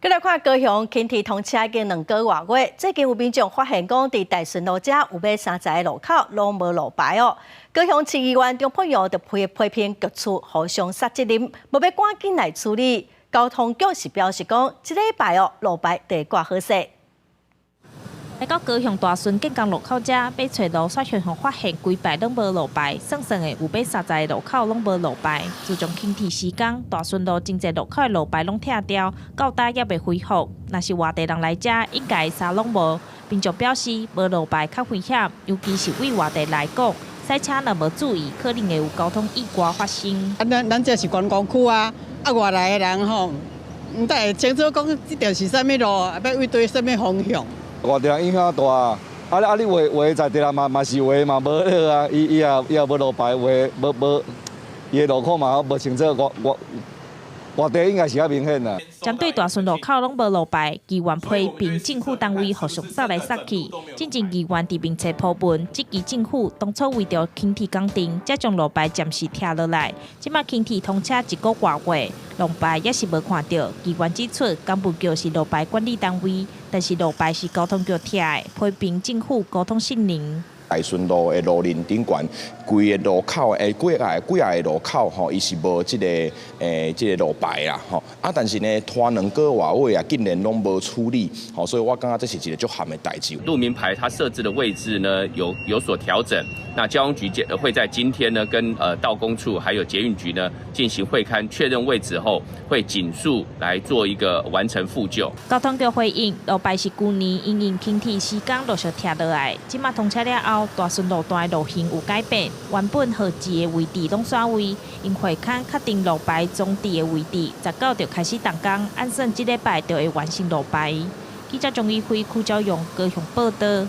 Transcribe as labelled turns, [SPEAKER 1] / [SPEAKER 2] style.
[SPEAKER 1] 閣來看高雄輕鐵通車已經2個外月，最近有民眾發現講，佇大順路遮有欲三十个路口攏無路牌哦。高雄市議員張沛陽就批批評局處互相捒責任，無欲趕緊來處理。交通局是表示講，這禮拜哦路牌就會掛好勢。
[SPEAKER 2] 來到高雄大順建工路口遮，欲揣路煞予人發現規排攏無路牌，算算的有欲三十个路口攏無路牌。自從輕鐵施工，大順路真濟路口的路牌攏拆掉，到今猶未恢復。若是外地人來遮，應該啥攏無。民眾表示，無路牌較危險，尤其是對外地來講，駛車若無注意，可能會有交通意外發生。
[SPEAKER 3] 啊，咱咱這是觀光區啊，啊外來的人吼，毋知會清楚講這條是啥物路，啊欲對對啥物方向。
[SPEAKER 4] 外地人影響大，啊你啊你畫畫在地人嘛嘛是畫嘛無好啊，伊伊也伊也無路牌畫無無，伊的路口嘛無清楚，我我外地應該是較明顯啦。
[SPEAKER 2] 針對大順路口攏無路牌，議員批評政府單位互相捒來捒去。進前議員佇面冊鋪文，質疑政府當初為著輕鐵工程，才將路牌暫時拆落來。這馬輕鐵通車一個外月，路牌猶是無看著。議員指出，工務局是路牌管理單位，但是路牌是交通局貼的，批評政府溝通失靈。
[SPEAKER 5] 大順路的路面頂懸，規个路口誒，幾仔幾仔个路口吼，伊是無這個欸這个路牌啦吼。啊，但是呢，拖2個外月啊，竟然攏無處理，吼，所以我感覺這是一個足譀的代誌。
[SPEAKER 6] 路名牌它設置的位置呢，有有所調整。那交通局會在今天呢，跟道工處還有捷運局呢進行會勘，確認位置後，會盡速來做一個完成復舊。
[SPEAKER 2] 交通局回應，路牌是舊年因應輕鐵施工陸續拆落來，這馬通車了後，大順路段的路型有改變，原本號誌的位置攏徙位，𪜶會勘確定路牌裝置的位置，19就開始動工，按算這禮拜就會完成路牌。記者張宇輝、柯昭勇高雄報導。